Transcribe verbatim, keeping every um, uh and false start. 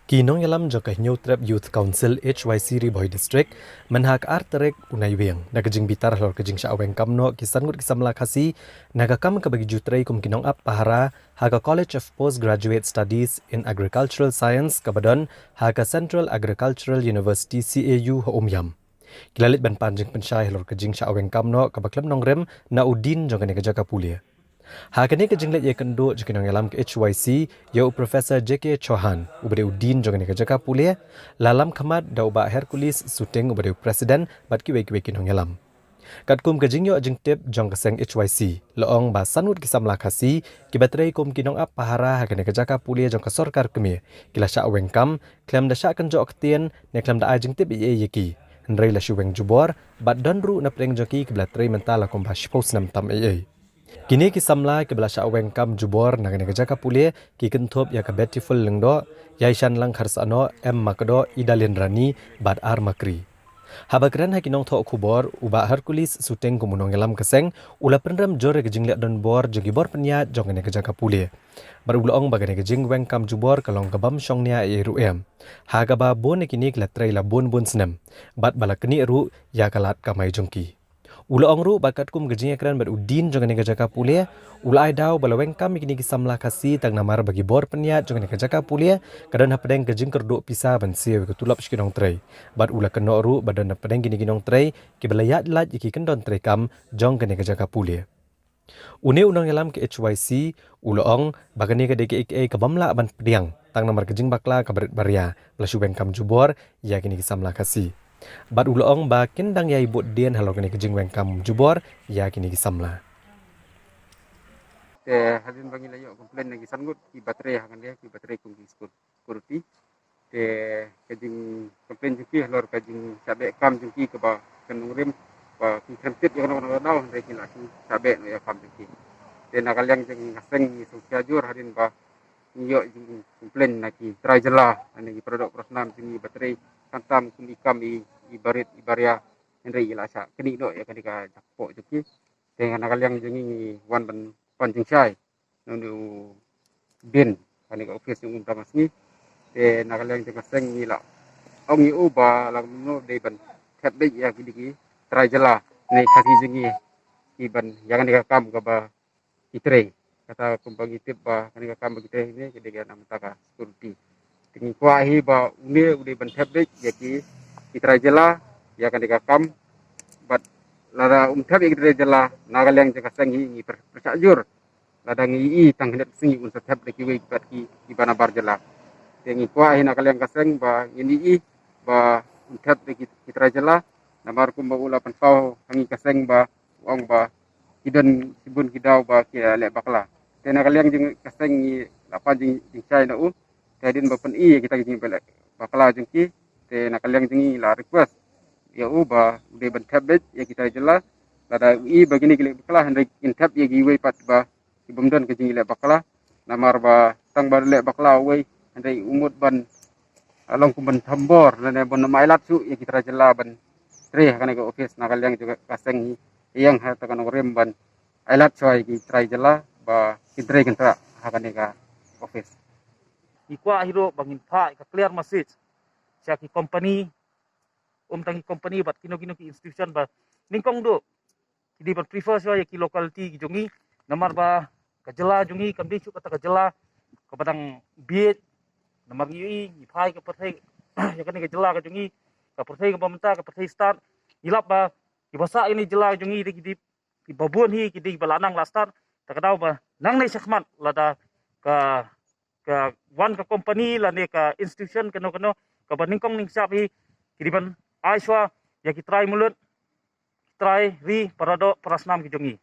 Ki nongïalam jong ka Hynñiewtrep Youth Council H Y C Ri Bhoi District, mynha ka ar tarik u Naiwieng, na ka jingbitar halor ka jingshah weng kam noh ki san ngut ki samla Khasi na ka kam kaba ki ju trei kum ki nongap pahara ha ka College of Postgraduate Studies in Agricultural Science kaba don ha ka Central Agricultural University C A U ha Umiam. Ki la leit ban pan jingpynshai halor ka jingshah weng kam noh kaba khlem nongrim na u dean jong kane ka jaka pule. Ha kane ka jingleit ïakynduh jong ki nongïalam ka H Y C ïa u Professor J K Chauhan, uba dei u dean jong kane ka jaka pule, la lam khmat da u Bah Hercules Suting, uba dei u president, bad kiwei kiwei ki nongïalam. Katkum ka jingïoh jingtip jong ka seng H Y C, la ong ba san ngut ki samla Khasi kiba trei kum ki nongap pahara ha kane ka jaka pule jong ka sorkar kmie, ki la shah weng kam khlem da shah kynjoh ktien ne khlem da ai jingtip ei ei ïa ki. Hynrei la shu weng jubor bad don ruh na pdeng jong ki kiba la trei mynta la kumba shiphew snem tam ei ei. Kine ki samla kiba la shah weng kam jubor na kane ka jaka pule ki kynthup ïa ka Beautiful Lyngdoh, ïa i Shanlang Kharsanoh, M Makdoh, Idalin Rani bad R Makri. Haba kren ha ki nongthoh khubor, u Bah Hercules Suting kum u nongïalam ka seng, u la pynrem jur ïa ka jingleh donbor jong ki bor pynïaid jong kane ka jaka pule. Bad u la ong ba kane ka jingweng kam jubor ka long ka bym shong nia ei ei ruh em, ha kaba bun na kine ki la trei la bun bun snem, bad ba la knieh ruh ïa ka lad kamai jong ki. U la ong ruh ba katkum ka jingïakren bad u dean jong kane ka jaka pule, u la ai daw ba la weng kam ïa kine ki samla Khasi tang namar ba ki bor pynïaid jong kane ka jaka pule ka don hapdeng ka jingkyrduh pisa ban siew ïa ka tulop sha ki nongtrei. Bad u la kynnoh ruh ba don hapdeng kine ki nongtrei kiba la ïaid lait ïa ki kyndon treikam jong kane ka jaka pule. Une u nongïalam ka H Y C u la ong ba kane ka dei kaei kaei ka bym lah ban pdiang tang namar ka jingbakla kaba rit ba ria, ba la shu weng kam jubor ïa kine ki samla Khasi. Bad u la ong ba kin dang ïai bud dien halor kane ka jingweng kam jubor ïa kine ki samla. Te hadien ba ngi la ïoh complain na ki san ngut kiba trei ha kane, kiba trei kum ki school security. Te ka jingcomplain jong ki halor ka jingshah beh kam jong ki kaba khlem nongrim, ba ki khlem tip ïa kano kano ka daw, hynrei ki la shah beh noh ïa kam jong ki. Te na ka liang jong ka seng ngi sngewsih jur hadien ba ngi ïoh jingcomplain na ki trai jylla, na ki para doh para snam jong ngi ba trei khamtam kum i kam i, i barit i baria, hynrei i la shah knieh noh ïa kane ka jakpoh jong ki. Te na ka liang jong ngi ngi wan ban pan jingshai na une u dean kane ka office jong u mynta ka sngi. Te na ka liang jong ka seng ngi la ong ïa u ba lada kumno dei ban thep beit ïa kine ki trai jylla ne Khasi jong ngi, ki ban ïa kane ka kam kaba ki trei. Kata kumba ngi tip ba kane ka kam ba ki trei ne ka dei ka na bynta ka security. Te ngi kwah hi ba une u dei ban thep beit ïa ki, ki trai jylla ïa kane ka kam. Bad lada um thep ïa ki trai jylla, na ka liang jong ka seng hi ngi pyrshah jur. Lada ngi ïohi tang khyndiat sngi un sa thep da kiwei pat ki, kiba nabar jylla. Te ngi kwah hi na ka liang ka seng ba ngin ïohi ba un thep da ki, ki trai jylla. Namar kumba u la pynpaw ha ngi ka seng ba u ong ba ki don shibun ki daw ba ki leh bakla. Te na ka liang jong ka seng ngi la pan jing, jingshai na u. Te hadien ba pyni ïa kita ki jingleh bakla jong ki, te na ka liang jong ngi la request ïa u ba u dei ban thep beit ïa ki trai jylla. Lada u ïohi ba kine ki leh bakla, hynrei kin thep ïa kiwei pat ba ki bym don ka jingleh bakla. Namar ba tang ba leh bakla uwei, hynrei u mut ban, ah, long kum ban thombor lane ban ym ailad shuh ïa ki trai jylla ban trei ha kane ka office. Na ka liang jong ka seng hi ïeng ha kata ka nongrim ban ailad shuwa ïa ki trai jylla ba kin trei kyntrah ha kane ka office. Ngi kwah hi ruh ba ngin phah ïa ka clear message sha ki company, um tang ki company bad kino kino ki institution ba nyngkong duh ki dei ban prefer shuwa ïa ki locality ki jong ngi. Namar ba ka jylla jong ngi kam dei shuh kata ka jylla kaba dang bieit. Namar ngi ïohi, ngi phai ka pyrthei ïa kane ka jylla ka jong ngi, ka pyrthei kaba mynta, ka pyrthei stad. Ngi lap ba kiba sah ïa kane ka jylla ka jong ngi dei ki dei kiba bun hi, ki dei ba la nang la stad. Ta ka daw ba nangne shakhmat lada ka, ka wan ka company lane ka institution kano kano kaba nyngkong nyngshap hi, ki dei ban ai shuwa ïa ki trai mulud, trai ri, para doh para snam ki jong ngi.